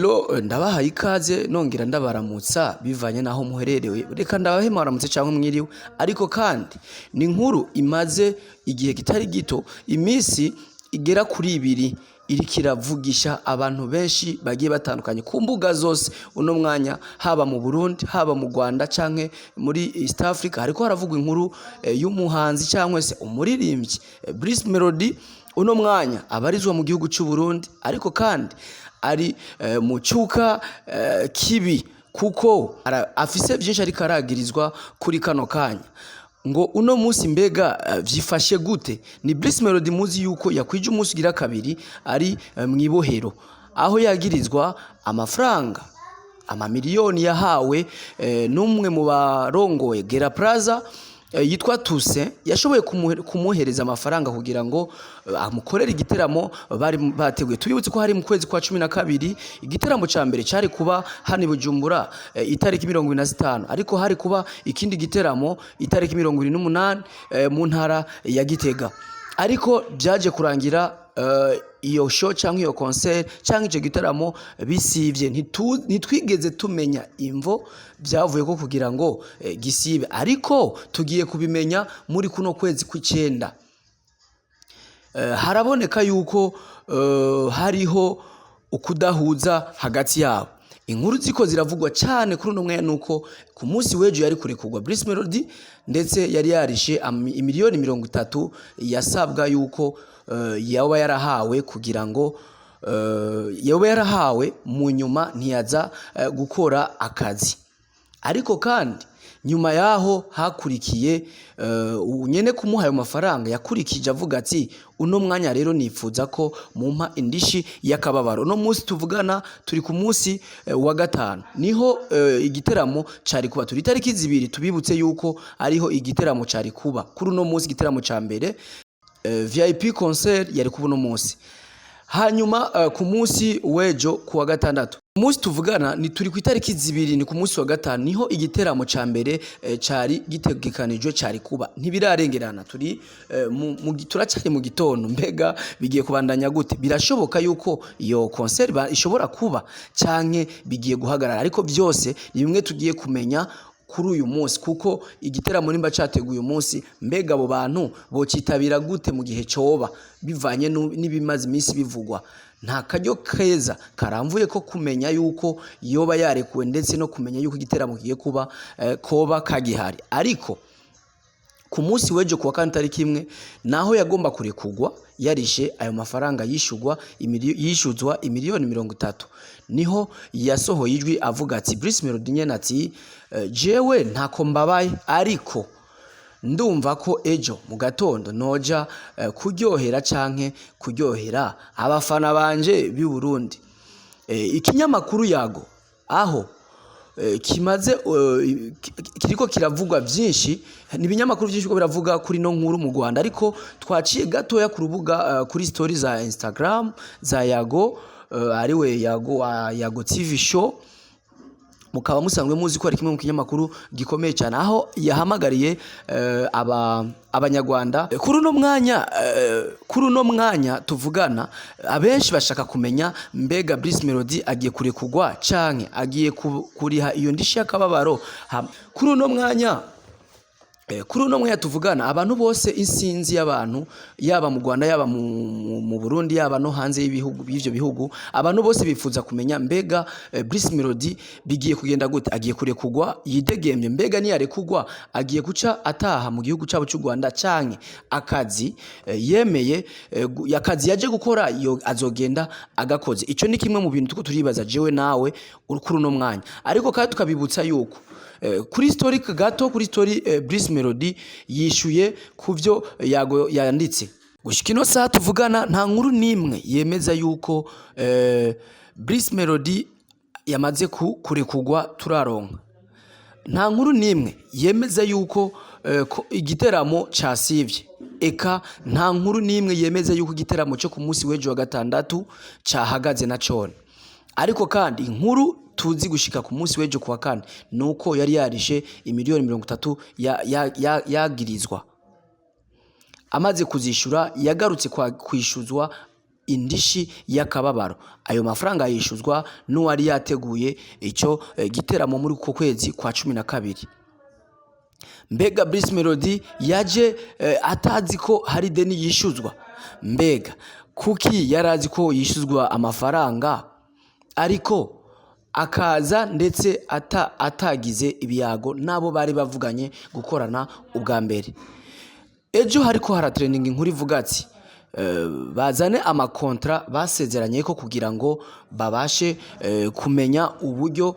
Hello, ndabahaye ikaze, nongera ndabaramutsa bivanye naho muhererewe. Reka ndabahe mwaramutse cyangwa mwiriwe. Ariko kandi ni inkuru imaze igihe kitari gito, iminsi igera kuri 2, iriko iravugisha abantu benshi bagiye batandukanye ku mbuga zose. Uno mwanya, haba mu Burundi, haba mu Rwanda canke muri East Africa, hariko haravugwa inkuru y'umuhanzi cyangwa se umuririmbyi Bruce Melody. Uno mwanya abarizwa mu gihugu cy'u Burundi, ariko kandi ari mu cyuka kibi, kuko afise byinshi ariko aragirizwa kuri kano kanya. Ngo uno munsi mbega vyifashe gute? Ni Bruce Melody muzi yuko yakwije umunsi ugira kabiri ari mwibohero, aho yagirizwa amafaranga amamiliyoni yahawe n'umwe mu barongoye Gera Plaza yitwa Toussaint. Yashoboye kumuhereza amafaranga kugira ngo amukorere igiteramo bari bateguye. Tubibutse ko hari mu kwezi kwa 12. Igiteramo ca mbere cari kuba hano i Bujumbura itariki 25, ariko hari kuba ikindi giteramo itariki 28 mu ntara ya Gitega. Ariko byaje kurangira iyo show cyangwa iyo concert cyangwa icyo gitaramo bisivye. Ntitwigeze tumenya imvo byavuye ko kugira ngo gisibe, ariko tugiye kubimenya muri kuno kwezi kw'icenda. Haraboneka yuko hariho ukudahuza hagati yabo. Inkuru ziko ziravugwa cyane kuri uno mwanya nuko ku munsi w'ejo yari kurekurwa Bruce Melody, ndetse yari yarishe imiliyoni 30 yasabwa yuko yaba yarahawe kugira ngo yoba yarahawe. Mu nyuma ntiyaza gukora akazi. Ariko kandi nyuma yaho hakurikiye nyene kumuha ayo mafaranga yakurikije avuga ati: "Uno mwanya rero nipfuza ko mumpa indishi y'akababaro." Uno munsi tuvugana turi ku munsi wa gatanu, niho igiteramo cari kuba. Turi itariki 2. Tubibutse yuko ariho igiteramo cari kuba kuri uno munsi. Igiteramo ca mbere, VIP concert, yari kuba uno munsi. Hanyuma ku munsi w'ejo ku wa gatandatu, umunsi tuvugana ni turi ku itariki 2, ni ku munsi wa gatanu, niho igiteramo ca mbere cari gitegekanijwe cari kuba. Ntibirarengerana, turi turacyari mu gitondo. Mbega bigiye kubandanya gute? Birashoboka yuko iyo concert ishobora kuba canke bigiye guhagarara, ariko byose ni bimwe tugiye kumenya kuri uyu munsi, kuko igiteramo nimba categuye uyu munsi, mbega abo bantu bocitabira gute mu gihe coba bivanye n'ibimaze iminsi bivugwa? Nta karyo keza karamvuye ko kumenya yuko yoba yarekuwe, ndetse no kumenya yuko igiteramo kigiye kuba koba kagihari. Ariko ku munsi w'ejo kuwa kane tariki 1, naho yagomba kurekugwa yarishe ayo mafaranga yishugwa yishuzwa imiliyoni 30, niho yasohoye ijwi avuga ati, Bruce Melody nyene ati: "Jewe ntako mbabaye, ariko ndumva ko ejo mu gatondo noja kuryohera canke kuryohera abafana banje b'i Burundi." Ikinyamakuru Yago, aho kimaze kiriko kiravugwa byinshi, ni ibinyamakuru byinshi ko biravuga kuri no nkuru mu Rwanda. Ariko twaciye gatoya ku rubuga, kuri story za Instagram za Yago, ariwe Yago wa Yago TV Show, mukaba musanzwe muzi ko ari kimwe mu kinyamakuru gikomeye cyane, aho yahamagariye aba abanyarwanda. Kuri uno mwanya tuvugana, abenshi bashaka kumenya: mbega Bruce Melody agiye kurekugwa canke agiye kuriha iyo ndishi y'akababaro? Kuri uno mwanya tuvugana, abantu bose, insinzi y'abantu, yaba mu Rwanda, yaba mu Burundi, yaba no hanze y'ibihugu b'ivyo bihugu, abantu bose bifuza kumenya: mbega Bruce Melody bigiye kugenda gute? Agiye kurekugwa yidegemvye? Mbega niyarekugwa agiye guca ataha mu gihugu cabo cy'u Rwanda, canke akazi yemeye akazi yaje gukora yo azogenda agakoze? Ico ni kimwe mu bintu tuko turibaza jewe nawe uri kuri uno mwanya. Ariko kandi tukabibutsa yuko kuri story gato, kuri story, Bruce Melody yishuye kuvyo Yago yanditse. Gushika ino saha tuvugana, nta nkuru nimwe yemeza yuko Bruce Melody yamaze kurekugwa turaronka. Nta nkuru nimwe yemeza yuko ko igiteramo casivye. Eka nta nkuru nimwe yemeza yuko igiteramo cyo ku munsi w'ejo wa gatandatu cahagaze na cone. Ariko kandi inkuru tuzi gushika ku munsi w'ejo kuwa kane nuko yari yarishe imiliyoni 30 yagirizwa. Amaze kuzishura, yagarutse kwa kwishuzwa. indishi y'akababaro. Ayo mafaranga yishuzwa n'uwari yateguye icyo giteramo muri uko kwezi kwa 12. Mbega Bruce Melody yaje atazi ko hari deni yishuzwa? Mbega kuki yari azi ko yishuzwa amafaranga, ariko akaza ndetse atagize ibiyago n'abo bari bavuganye gukorana ubwa mbere? Ejo hariko haratrendinga inkuru ivuga ati bazane amakontra basezeranye ko kugira ngo babashe kumenya uburyo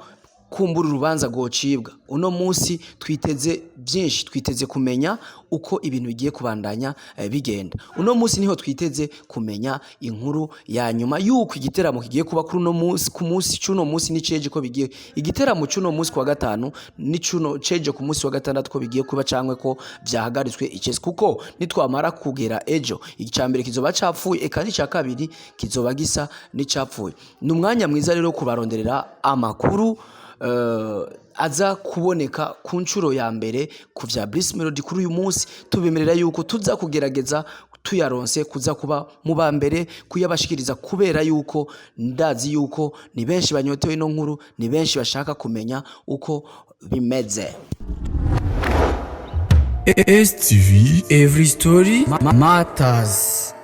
kumbura urubanza rwocibwa. Uno munsi twiteze byinshi, twiteze kumenya uko ibintu bigiye kubandanya bigenda. Uno munsi niho twiteze kumenya inkuru ya nyuma yuko igiteramo kigiye kuba kuri uno munsi, ku munsi c'uno munsi n'iceje ko bigiye, igiteramo c'uno munsi kwa gatanu n'icuno ceje ku munsi wa gatandatu ko bigiye kuba cankwe ko vyahagaritswe icese, kuko nitwamara kugera ejo icambere kizoba capfuye, eka n'ica kabiri kizoba gisa n'icapfuye. Ni umwanya mwiza rero kubaronderera amakuru aza kuboneka ku nshuro ya mbere ku vya Bruce Melody kuri uyu munsi. Tubemerera yuko tuza kugerageza tuyaronse kuza kuba mu ba mbere kuyabashikiriza, kubera yuko ndazi yuko ni benshi banyotewe ino nkuru, ni benshi bashaka kumenya uko bimeze. STV Every Story Matters.